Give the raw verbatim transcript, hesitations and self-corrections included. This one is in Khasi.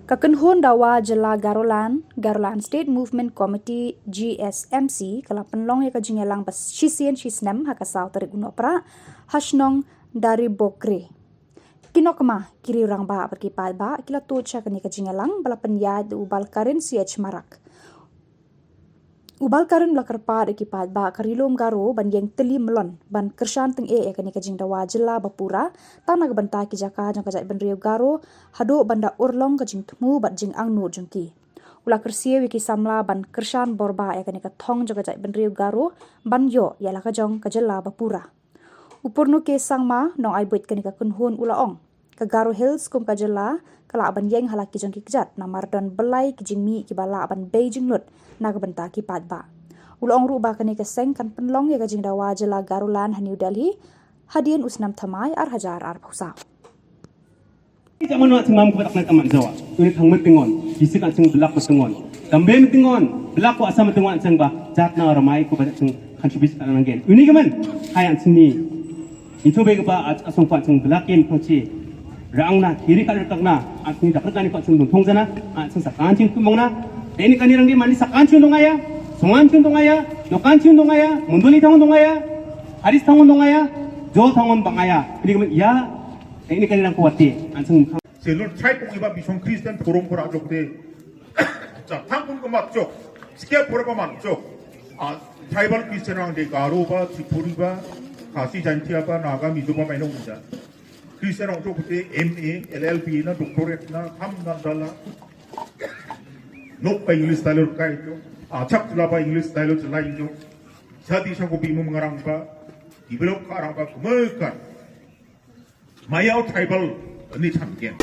Ka kynhun dawa jylla Garoland, Garoland State Movement Committee, G S M C, ka la pynlong ïa ka jingïalang ba shisien shisnem ha ka saw tarik u Nohprah ha shnong Daribokre. Ki nongkynmaw, ki riew rangbah bad ki paidbah ki la tuid sha kane ka jingïalang ba la pynïaid da u Balkarin C H Marak. U Balkarin u la kyrpad ïa ki paidbah ka Ri Lum Garo ban ïeng tylli mlien ban kyrshan tyngeh ïa kane ka jingdawa jylla ba pura, tang na ka bynta ki jaka jong ka jaitbynriew Garo, haduh ban da urlong ka jingthmu bad jingangnud jong ki. U la kyrsiew ïa ki samla ban kyrshan borbah ïa kane ka thong jong ka jaitbynriew Garo ban ïoh ïa la ka jong ka jylla ba pura. U Purno K Sangma, nongai buit kane ka kynhun, u la ong, ka Garo Hills kum ka jylla ka lah ban ïeng ha la ki jong ki kjat namar don bun ki jingmih kiba lah ban bei jinglut na ka bynta ki paidbah. U la ong ruh ba kane ka seng kan pynlong ïa ka jingdawa jylla Garoland ha New Delhi hadien u snem thymmai ar hajar arphew saw. Jaka mano sngewbha kumba tak na ka man jawa. Uni thang met tyngon, ki sik an seng blak met tyngon. Kambe met tyngon, blak ko asam met tyngon an seng ba jat na ramai ko ba seng contribute ka nang gen. Uni ka man, hai an seng ni. Ni to be ba at asong ko an seng blak kem pang chi. Rang na kiri ka dak na, an seng dak na ni ko an seng dong thong jana, an seng sakan chin kumong na. Te ni kani rang di mani sakan chin dong aya, songan chin dong aya, nokan chin dong aya, munduli thang dong aya, haris thang dong aya, jo thang bang aya. Uni ka man ya, te ni kani rang ko wati, an seng Selon trai pung iba bisong Christian forum kora jok de. Cha thang pun kemat jok. Skia pura ba man jok. A tribal Christian ang de Garo ba, Tripuri ba, Khasi Jaintia ba, Naga Mizo ba, mainong ida. Christian ang jok de M A, L L B na, doctorate na, tham na dala. Nok ba English style kai jok. A chak la ba English style chalai jok. Jadi sang ko bimu mengarang ba. Develop ka arang ba kemekan. Mayau tribal ni champion.